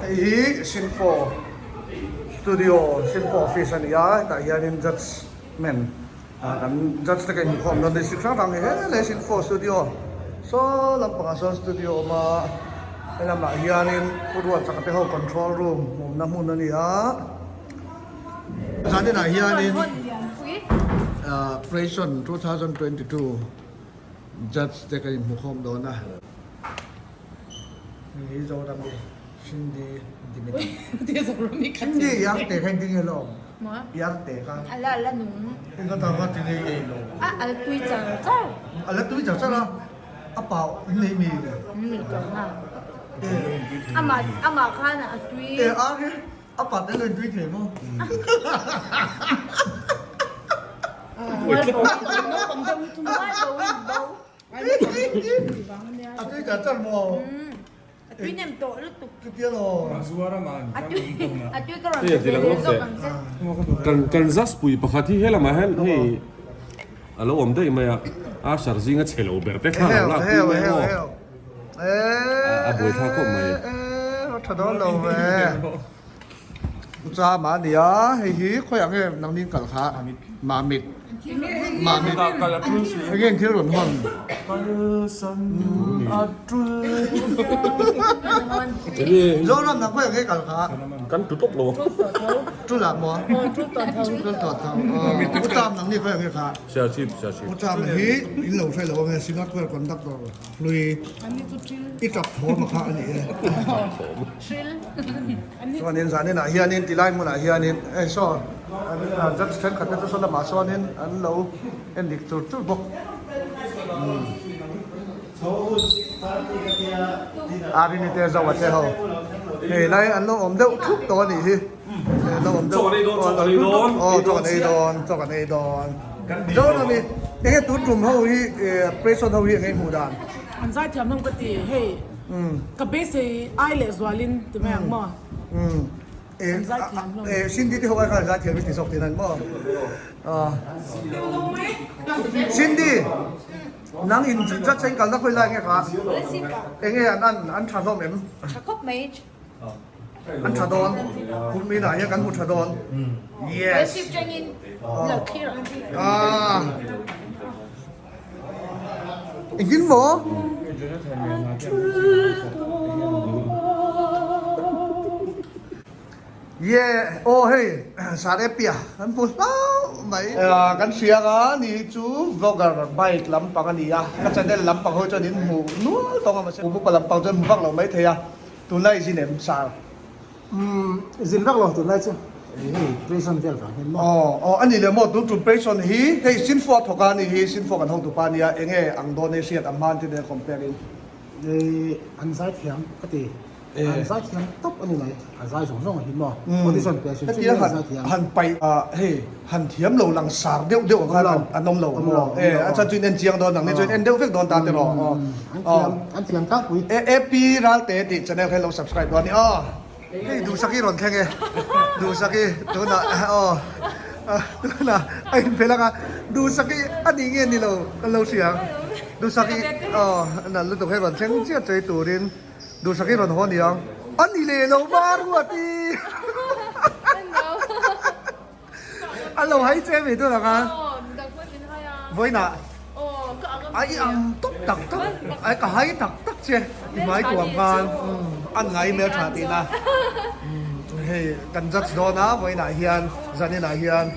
Hei hi Sinfo Studio, Sinfo Office a ni a, hetah hianin judge man ah kan judge te kan inkhawm dawn district hrang hrang hi helai Sinfo Studio saw lampangah sawn studio a awm a, helamah hianin Pu Ruatchaka te ho control room awmna hmun a ni a. Zaninah hianin Operation 2022 Judge te kan inhmukhawm dawn a. Hei hi Zoram hi Hindi inti mai thei. Hindi i ar te kha engtin nge la awm? I ar te kha. A la la nung. Eng ka ta kha ti nge ei lo. A al tui char char. A la tui char char a. A pa in nei mi le. Nei tawh na. Amah amah khan a tui. E ar hi A pat eng in tui thei maw? A tui char char maw? A tui nem tawh lutuk. Chutia law. A tui a tui ka rawn pe ve leh zawk ang che. Kan kan zaspui pakhat hi helamah hian hei a lo awm daih mai a, a sar zinga chhe lo ber te thla lo lak pui mai maw? A buaithlak khawp mai. A tha dawn lo ve. Ucha mah a nia, hei hi khawiah nge nangni kal kha? Mamit. Mamit. Enge thil rawn hawn? Zoram nang khawiah nge kal kha? Kan tu tawp lo. Tul ah maw? Tul tawh tho. Ucha nangni khawiah nge kha? Serchhip, Serchhip. Ucha hi in lo hre lo ange, Singapore conductor. Hlui i tap thawm a kha a ni e. Chuanin zaninah hianin tilai hmunah hianin hei saw an judge thenkhat te chu saw lamah sawnin an lo en dik chur chur bawk. Arini te Zoa te ho hei lai an lo awm deuh thup tawh a nih hi. Hei an lo awm deuh aw chaw kan ei dawn chaw kan ei dawn. Zoram hi enge tun tum ho hi pressure ho hi enge hmuh dan? An zaithiam hlawm ka ti hei ka beisei ai leh zualin ti mai ang maw? An zaithiam hlawm. Cindy te ho ai khan an zaithiam i ti zawk tih nan maw? Cindy nang in judge a in kalna khawi lai nge kha? Enge an an an tha hlawm em? Tha khawp mai. An tha dawn. Kum inah hian kan hmu tha dawn. Yes. Ah. Engtin maw? Yeah, aw hei sar e pia kan hmu hlauh mai. Kan hria a ni chu vlogger bike lampang a ni a, ka channel lampang ho chuan in hmu nual tawng a mahse kum upa lampang chuan hmu vak lo mai thei a. Tunlai zin em sar? Umm zin vak lo tunlai chu hei prison vel vang hian maw? Aw aw a ni le maw tun tum prison hi hei Sinfua thawk a ni hi Sinfua kan hotu pa nia enge ang dawn e hriat ang hman te nen compare in. Hei an zai thiam ka ti an zai thiam tawp a ni mai a zai zawng zawng hi maw audition pe hrim hrim hian a zai thiam. Han paih hei han thiam lo lang sar deuh deuh ang khan an awm lo maw e a chan chu in en chiang dawn ang ni chuan en deuh vek dawn ta te rawh aw an thiam an thiam tlangpui. E AP Ralte tih channel kha lo subscribe dawn a ni aw hei Duhsaki rawn thleng e Duhsaki tunah aw tunah a inphelh ang a Duhsaki a nih nge ni lo kan lo hria ang Duhsaki aw nalh lutuk hei rawn thleng chiah chei turin Duhsaki rawn haw niang a ni leh lo Maruati. A lo hai che mi tur ang a. Vawiinah a i ang tawp tak tak ai ka hai tak tak che i hmai tuam khan an ngai hmel tha tihna hei kan judge dawn a vawiinah hian zaninah hian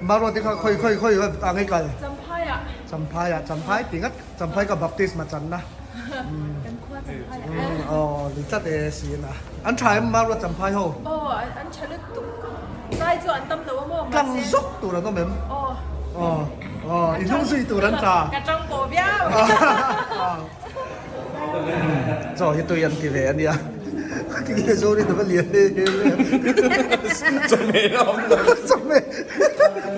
Maruati kha khawi khawi khawi ah nge kal Champhaiah Champhai ti ngat Champhai ka baptisma channa aw ni tlat e sin a an tha em Maruat Champhai ho. Zai chu an tam lo a maw? Tlang zawk tur an awm em? Aw. Aw, aw, i hnung zui tur an tla. Ka tang pawh viau. Chaw hi tui an ti ve a nia. Tinge Zori ta va lian em em em. Chawhmeh a awm lo. Chawhmeh,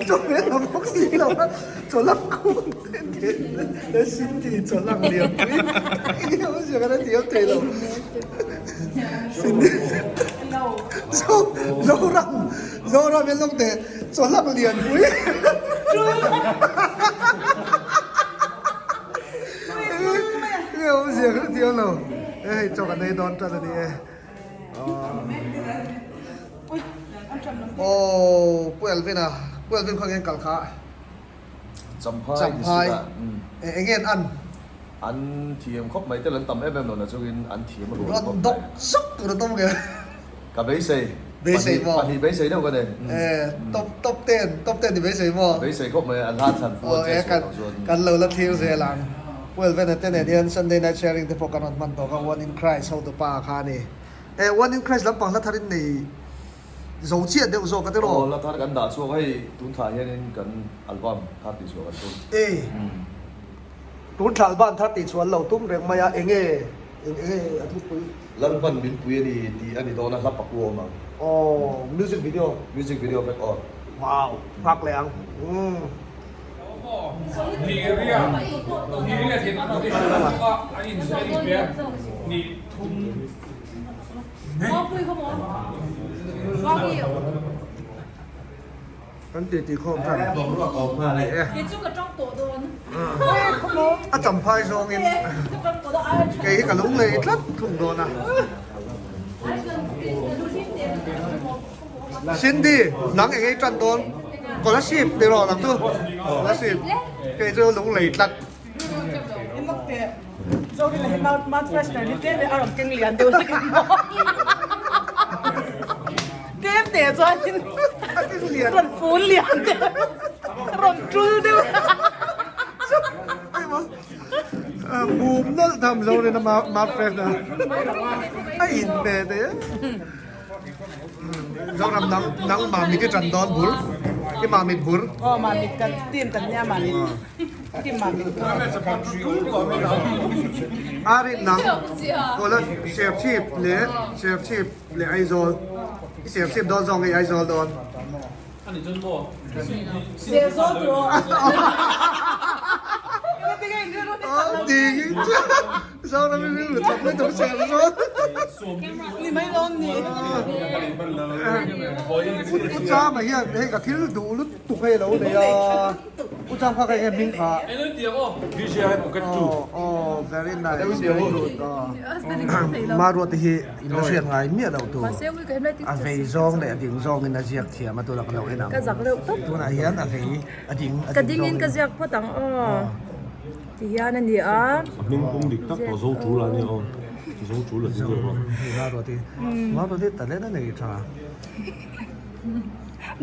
chawhmeh a bawk si lo a. Chaw lang khum te Cindy chaw lang lian pui. Enge awmzia kan a ti awm thei lo. Cindy. Zoram Zoram in lawk teh chawlak lian pui Nge awmzia kha thiam lo e hei chaw kan ei dawn tan a ni e. Aw Pu Elvin a, Pu Elvin khaw nge kal kha? Champhai Champhai. district ah. Eng nge an an? An thiam khawp mai tel an tam em em lo na chungin an thiam a rual khawp mai. Rawn dawk sawk tur an awm nge? Ka beisei. Beisei maw? Pahnih beisei deuh ka nei. E, top top ten, top ten i beisei maw? Ka beisei khawp mai, an hla chhan fuh an che sual loh chuan. Kan lo la thlir zel ang. Pu Elvena te nen hian Sunday Night Sharing te pawh kan rawn hman tawk a, One in Christ hotupa kha a ni. E, One in Christ lampang hla tharin nei zo chiah deuh zawk a tiraw? Aw, hla thar kan dah chhuak a, hei tun thlah hianin kan album thar tihchhuah kan tum. E, tun thlah album thar tihchhuah an lo tum reng mai a, enge, enge a thupui? Lalpan min pui a ni tih a ni dawn a, hla pakua awm ang. Aw, music video. Music video vek aw. Wow, nghak leh ang. Umm. Kan ti ti khawm khan ni e. A champhai zawngin kei hi ka lunglei tlat thung dawn a. Cindy, nang eng ei tan dawn? Kolasib ti rawh nang chu. Kolasib. Kei chu lunglei tlat. Bum nawlh tham zo rin a mouth freshener a in ve te. Zoram nang nang mamit i tan dawn bur i mamit bur. Aw mamit kan team kan nia mamit team mamit. Ari nang kola Serchhip leh Serchhip leh Aizawl i Serchhip dawn zawng nge i Aizawl dawn. Serzawl tur aw. Zoram i rilru chak lutuk Serzawl. Ni mai dawn ni. U Chama hian hei ka thil duh lutuk hei lo nei a. U Cham kha ka eng hming kha. Aw aw very nice very good aw. Maruat te hi in la hriat ngai miah loh tur. A vei zawng leh a ding zawngin a ziak thiam a tunah ka lo en ang. Tunah hian a vei a ding a ding zawngin. Ka dingin ka ziak phawt ang aw. Ti hian a ni a. A hming pum dik tak tawh zo tul a nia aw. Zo tul a ti zawk a. Maruati Maruati talent a nei tha.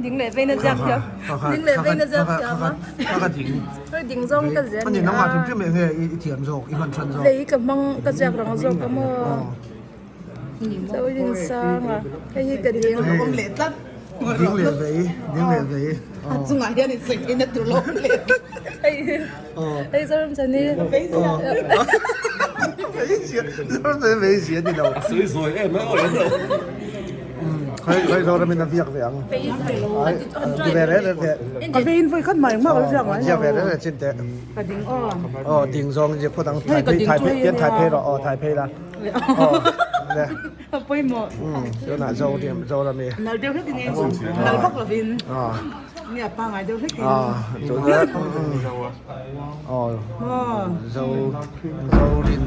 Ding leh vein a ziak thiam. Ding leh vein a ziak thiam a. Ka ka ding. Hei ding zawng ka ziak a ni a. Ani nangmah hrim hrim eng nge i thiam zawk i hman than zawk. Lei ka hmang ka ziak rang zawk a maw. Zorinsan a hei hi ka ding. Awm leh tlat. Ding leh vei, ding leh vei. A chungah hian in sawi theihna tur lo awm leh tlat. Hei hi hei Zoramchhani. Vei zia. Vei zia, Zoramchhani vei zia ni lo. A sawi zawi em a awi an lo. Khawi khawi Zoramin a viak ve ang. Ai, di ve reh reh teh. Ka veiin vawi khat mai engmah ka la ziak ngai lo. Ziak ve reh reh chin teh. Ka ding aw. Aw ding zawng ziak phawt ang. Hei ka ding chu hei a nia. Pian thai phei rawh aw thai phei la. A pawimawh. Tunah Zorami. Nal deuh hlekin i nal vak lovin nge a pangai deuh hlekin. Zorin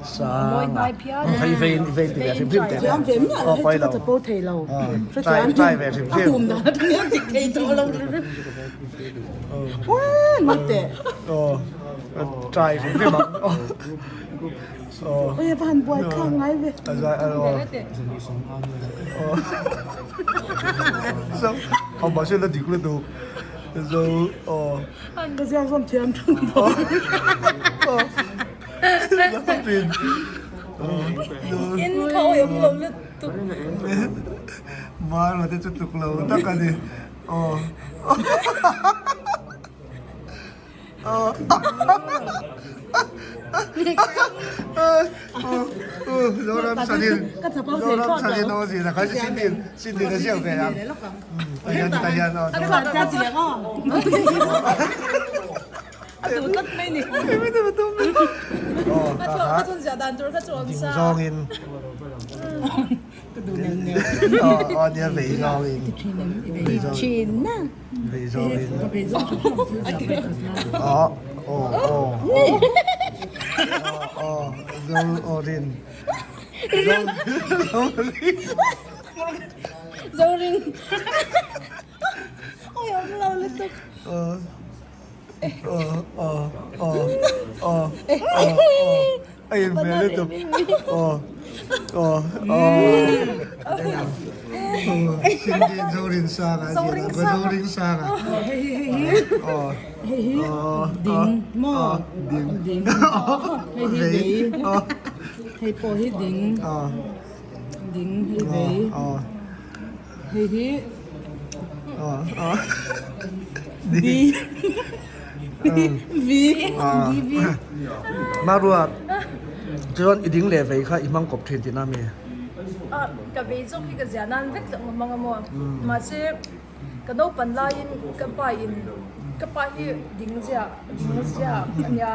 sang a. Hei vei vei ti ve hrim hrim teh. Thiam ve miah lo hei chu ka chapo thei lo. Try try ve hrim hrim. A hum dan atang hian dik thei tawh lo hrim hrim. Uaa ni teh. Try hrim hrim ang. Oi va han buai kha ngai ve. So, hau ba se la dik le tu. So, oh. Ka ziak zawm thiam thung tawh. In kha oi awm lo lutuk. Mar lo te chu tluk lo tak a ni. Oh. Zoram chhanin Zoram chhanin aw zin a kha Cindy Cindy na ziak ve ang Tahian tahian aw Zawngin Aw nia vei zawngin Vei zawngin Aw aw aw Aw aw Zo aw rin. Zoring. Oi awm lo lutuk. A in hmel lutuk. Cindy Zorinsanga a ziah ang Zorinsanga. Hei hi hei hi. Hei hi ding maw ding. Hei hi vei. Hei pawh hi ding. Ding hei vei. Hei hi B V D V. Maruat chuan i ding leh vei kha i hmang kawp thin tihna mi? Ka vei zawk hi ka zia nan vek tak hmang a maw. Mahse ka naupan laiin ka pa in ka pa hi ding zia ding zia a nia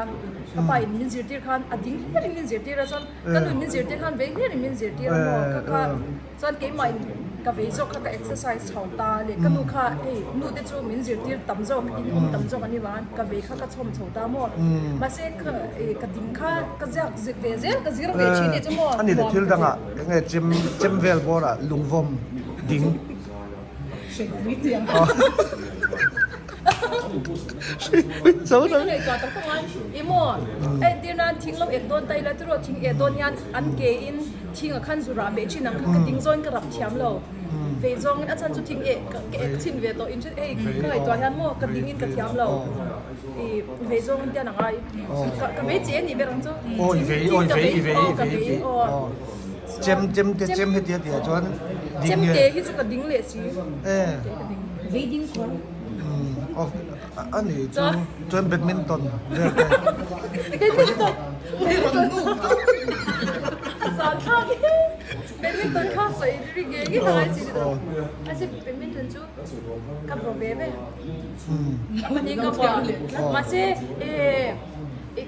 ka pa in min zirtir khan a ding hlirin min zirtir a chuan ka nu in min zirtir khan vei hlirin min zirtir a maw kha kha Chuan keimah in ka vei zawk kha ka exercise chho ta leh ka nu kha hei nu te chu min zirtir tam zawk in awm tam zawk an ni vang ka vei kha ka chhawm chho ta maw mahse ka ka ding kha ka ziak zir ve zel ka zir ve thin e chu maw Ani leh thil dangah enge chem chem vel bawrah lungvawm ding Hreipui chiang Hreipui cho Ka ngaihtuah tak tak a i maw entir nan thing lo ek dawn ta ila tiraw thing eh dawn hian an ke in Thing a khan zu rah beh thin ang kha ka ding zawngin ka rap thiam lo. Vei zawngin a chhan chu thing eh ka ek chhin ve tawh in hei ka ngaihtuah hian maw ka dingin ka thiam lo. I vei zawngin tian a ngai. Ka ka vei che anih ber ang chu. Aw i vei aw i vei i vei i vei i vei aw. Chem chem te chem hetia tih ah chuan ding Chem te hi chu ka ding leh si. Vei ding kawr. Aw A nih chu chuan badminton vel te. Badminton zan thlak hi badminton kha sawi ri nge nge ka ngai si ni tawh. A se badminton chu ka vaw ve ve. Ani ka vaw mahse eh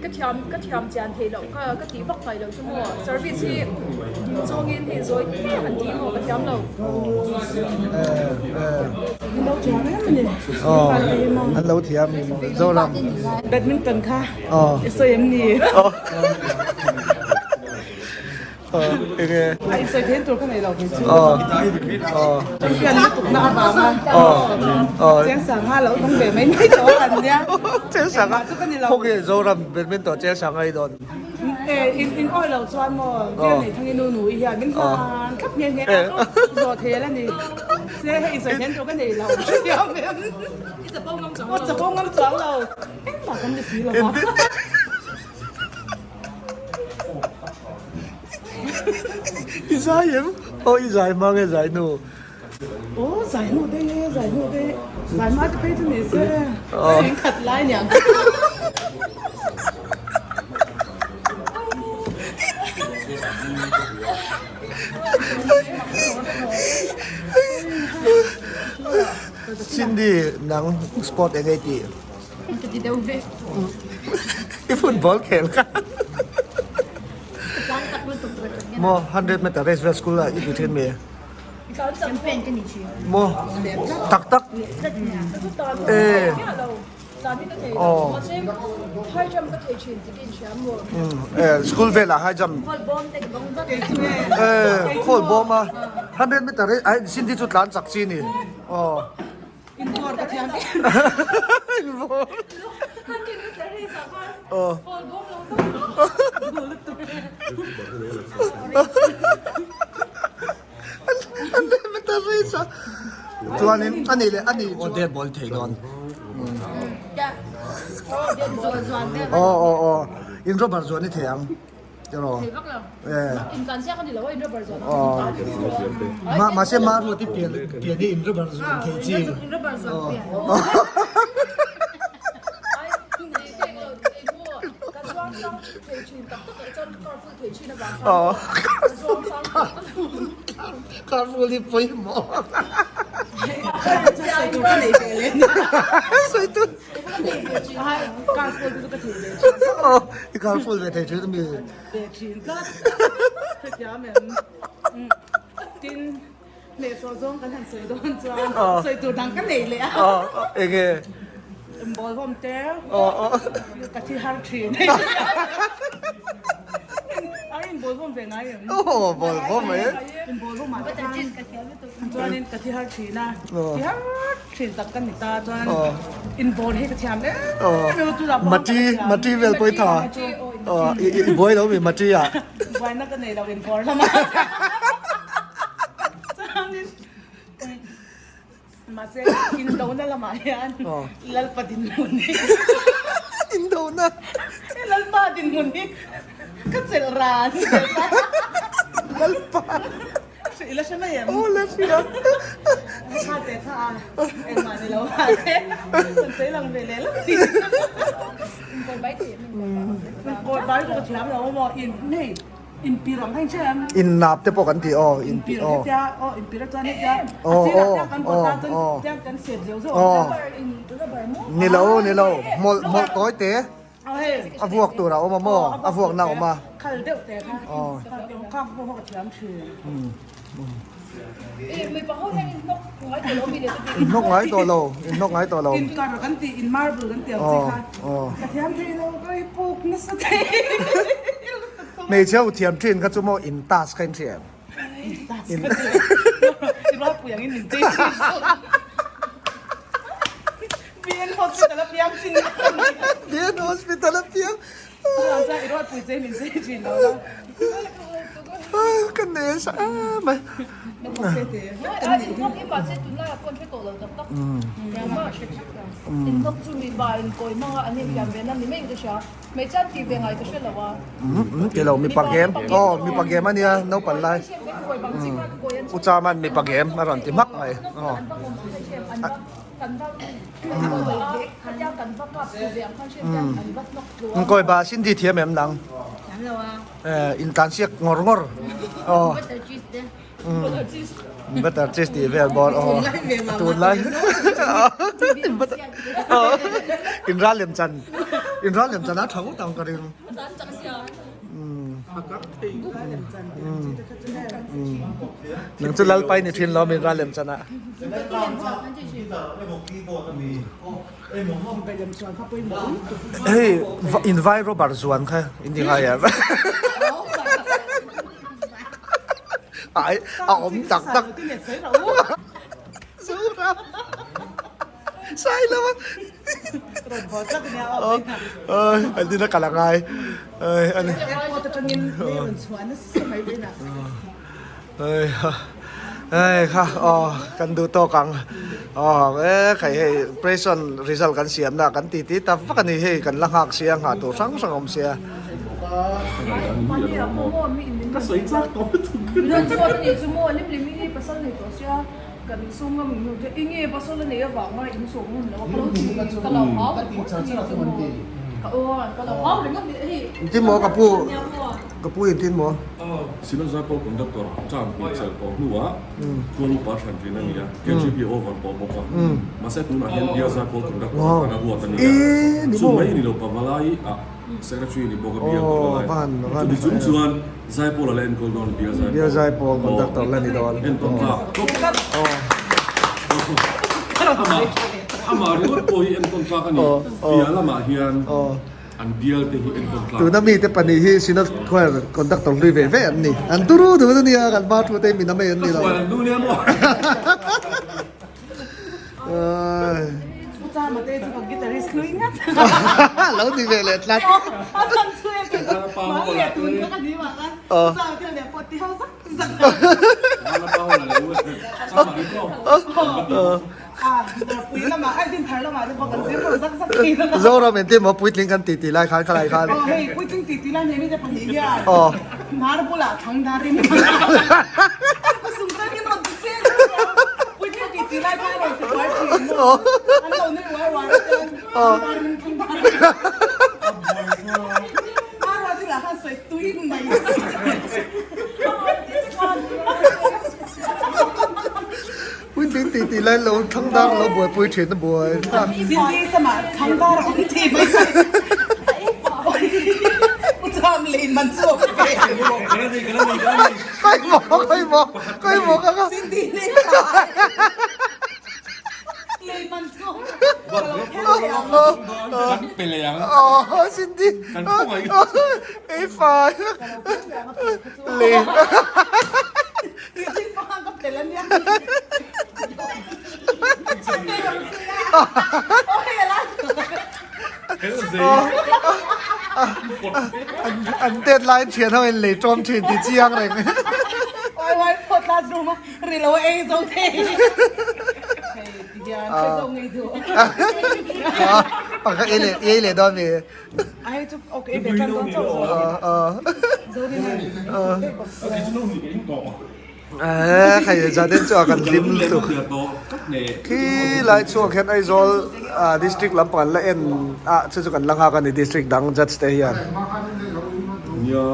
ka thiam ka thiam chian theih loh ka ka tih vak ngai loh chu maw service hi ding zawngin hei zawi te han tih maw ka thiam lo. An lo thiam em a ni. An lo thiam Zoram. Badminton kha i sawi em ni? Enge? A insawi thein tur ka nei lo kei chu. Champion lutuk na avanga Chengsanga lo dawng ve mai mai tawh a nia. Chengsanga Engmah chu ka ni lo. Khawnge Zoram badminton Chengsanga i dawn? In in awi lo chuan maw Bial nei thangin nu nu i hian min hlan thlap nghe nghe a zawh thei a la ni. Se hei insawi thein tur ka nei lo. Hrethiam em? I chapo ngam chuang lo. Aw chapo ngam chuang lo. Engmah kan ni si lo a. I zai em? Aw i zai hma nge zai hnu? Aw zai hnu daih e, zai hnu daih. Zai hma te phei chu ni se sing khat lai niang. Cindy nang sport eng ei tih? Ka ti deuh vek. I football khel kha. Ka tlan chak lutuk ka tlan Maw 100 meter race vel school ah i ti thin mi? Champion ka ni thin. Maw tak tak. Eh. Eh school vel ah high jump. Eh khawl bawm a 100 meter race ai Cindy chu tlan chak chi ni. Aw. Inbawr ka thiam em. Inbawr. Aw. Chuanin a nih leh a nih chu. Aw dead ball thei dawn. Aw aw aw in rubber zuan i thei ang. Tiraw? Thei vak lo. Eh. In tlan siak a ni lo a, in rubber zuan. Aw. Ma mahse ma ruat i pian pian hi in rubber zuan thei chi. In rubber zuan pian. Ai, nei kek lo, nei maw. Ka zuang sang thei thin tak tak ah chuan ka car full thei thin avang khan. Aw. Ka zuang sang thei. Car full hi pawimawh. Sawi tur ka nei ve leh nia. Sawi tur. Car full te chu ka thei ve thin. Aw, i car full ve thei thin ami? Ve thin tlat. Hetiang em. Tin, hnehsawh zawng kan han sawi dawn chuan sawi tur dang ka nei leh a. Aw, enge? Ball hawm te. Aw, aw. Ka thi har thin. A in. In ball vawm ve ngai em? Aw ball vawm mai. In ball vawm ah te khan chuanin ka thi har thin a, thi har thin tak ka ni ta chuan in ball hi ka thiam em em a tunah pawh Mati mati vel pawh i tha. I buai lo mi mati ah. Buaina ka nei lo in ball lamah. Chuanin Mahse, indona lamah hian Lalpa dinhmun hi Indona Lalpa dinhmun hi ka chelh ran Lalpa I la hre mai em? Aw la hria Kha teh kha a engmah ni lo mahse kan sawi lang ve leh lawk tih Inkawi bai thei em? Inkawi bai pawh ka thiam lo a maw in hei Inpir ang kha in hre em? Innap te pawh kan ti aw, inpir aw. Hetia aw inpir a chuan hetia a sirah tiang kan vawt a chuan tiang kan sep zeuh zeuh ang chuan. Ni lo ni lo hmawlh hmawlh tawi te a vuak tur a awm a maw a vuak na a awm a. Khal deuh te kha kha pawh ka thiam thin. Inhnawk ngai tawh lo, inhnawk ngai tawh lo. Inkar kan tih, in marble kan tih ang chi kha. Ka thiam thei lo, ka i puk nasa thei. Hmeichhe ho thiam thin kha chu maw in task kha in hria em? In task ka ti. I rualpui angin min chei thin zawk. BN Hospital a piang chin. BN Hospital a piang. Chuan i rualpui che min chei thin lo la. Ka nei sa em mai. Ti lo mipa game aw mipa game ania naupang lai u Chaman mipa game a rawn ti hmak mai aw. Kawi ba Cindy thiam em nang? Thiam lo a. Eh in tlan siak ngawr ngawr. Aw. Butter cheese te. Butter cheese tih vel bawr aw. Tun lai. In ral lem chan. In ral lem chan a tha ngawt ang ka ring. Nang chu Lalpai ni thin lo min ral lem chan ah. Hei in vai rubber zuan kha in ti ngai em? Ai a awm tak tak. Zura. Sai lo a. Oi an tin a kal a ngai. Oi ani. Oi oi kha aw kan duh tawk ang. Aw e khai hei pression result kan siam na kan ti ti ta vak ani hei kan la nghak sia nghah tur hrang hrang a awm sia. Kan sum ngam hnu te i nge pasal a nei avanga in sawm ngam lo a ka lo ti ka lo hau ka ti chu maw ka aw ka lo hau reng a mi hei Intin maw ka pu ka pu intin maw? Sino Zaipawl Conductor term hnih chelh tawh hnuah Tual upa hran tlin a ni a, KGB over tawh bawk a. Mahse tunah hian Bial Zaipawl Conductor atan a ruat a ni a. Chu mai ni lo Pavalai ah Secretary ni bawk a Bial Pavalai. Chuti chung chuan Zaipawl a la enkawl dawn Bial Zaipawl. Bial Zaipawl conductor la ni dawn. Entawn tlak tawp. Amah amah ringawt pawh hi entawn tlak a ni. Piah lamah hian an bial te hi entawn tlak. Tuna mite pahnih hi Synod Choir conductor hlui ve ve an ni. An turu dun a nia kan hma thu te min a mai an ni lo. Ka hruai an duh nia maw. Lo ni ve leh tlat. Zoram engtin maw puitling kan titi lai khan khalai khan. Aw. Puitling tih tih lai lo thangdar lo buaipui thin a buai thlak. Kawi maw kawi maw kawi maw ka ka. Lei man chu ka lo phel leh ang. Kan pe leh ang. Aw Cindy. Kan khawngaih. Ei fai. Lei. Ti chin pawh ka pel ania. An tet lai thian ho in lei tawm thin ti chiang reng. Oi oi pawh classroom a ri lo ei zo thei. Hei ti hian hre zo ngei duh. Pakhat ei leh ei leh dawn mi. Ai chu ok ei ve tan dawn chauh zo. Zo rin a. Eeh hei zanin chu a kan hlim lutuk khi lai chhuak hian Aizawl ah district lampang an la en ah chu chu kan la nghak a ni district dang judge te hian. Nia.